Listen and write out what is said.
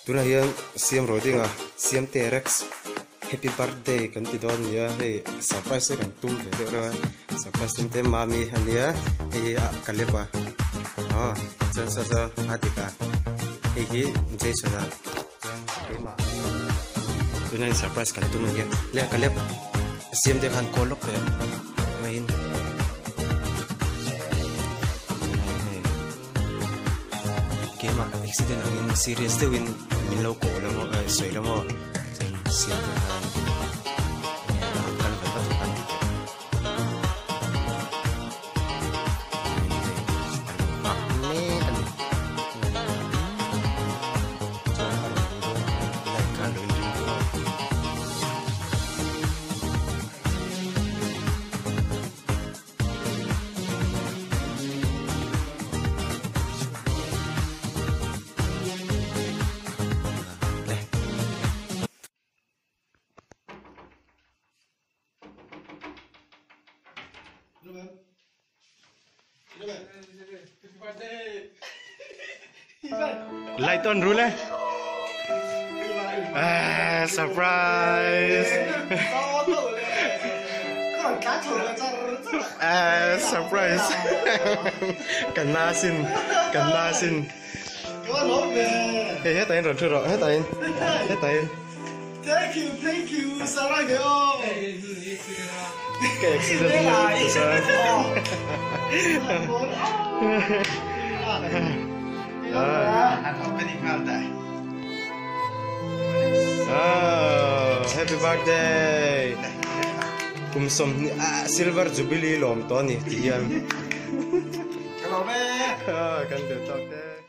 Tunah hian siam rawh ding a Siamte Rex happy birthday kan ti dawn a nia hei surprise te kan tum ve deuh reuh a surprise tum te mami a nia hei hi a Caleb a aw chuan saw saw a dik a hei hi Jason a chuan keimah tunah hian surprise kan tum a nia le Caleb Siamte khan call lawk teh maiin. Keimah accident angin serious deuhin min lo kawh la maw eh sawi la maw chuan siam te khan kal ve vat an ti tawh nghak mek a ni chuan a rawn luh dawn light khan lo in ring tawh a. Light on rule eh. Ah, surprise. Ah, surprise. Kan na sin, kan na sin. Hei hetah in rawn thu rawh, hetah in, hetah in. Thank you, thank you, sarangeo. Ka accident na chuan. Ah, happy birthday. Kum sawmhnih ah silver jubilee lawm tawh a ni ti hian. Ka lawm e. Ah, kan duh tawk te.